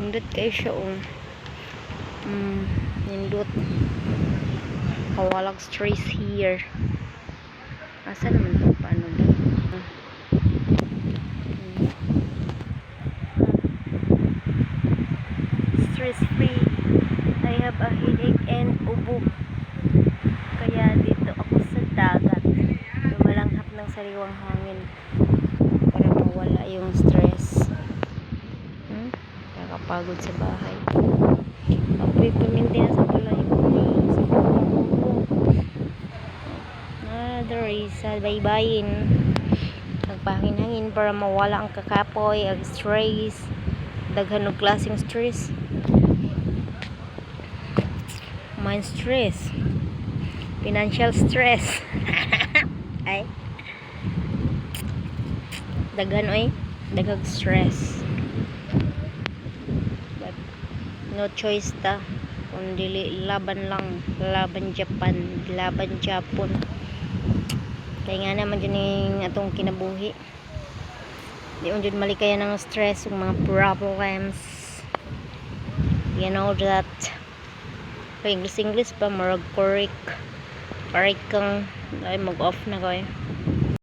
Nindot kay siya, oh. Nindot. Kawalag stress here. Asa naman to? Paano ba? Stress free. I have a headache and ubo. Kaya dito ako sa dagat. Lumalanghap ng sariwang hangin. Para mawala yung stress. Nakapagod sa bahay. Apoy paminti na sa balay ko ni. Sa ubo. Ah, there is sa baybayin. Nagpahangin-hangin para mawala ang kakapoy, ang stress. Daghan og klaseng stress. Mind stress. Financial stress. Ay. Daghan oy, daghang stress. But no choice ta kung dili laban lang, laban Japan, laban Japon. Kaya nga naman dyan yung atong kinabuhi. Di mo dyan malikayan ng stress, yung mga problems. You know that. Kay English English pa, murag correct. Correct kang, ay, mag-off na ko eh.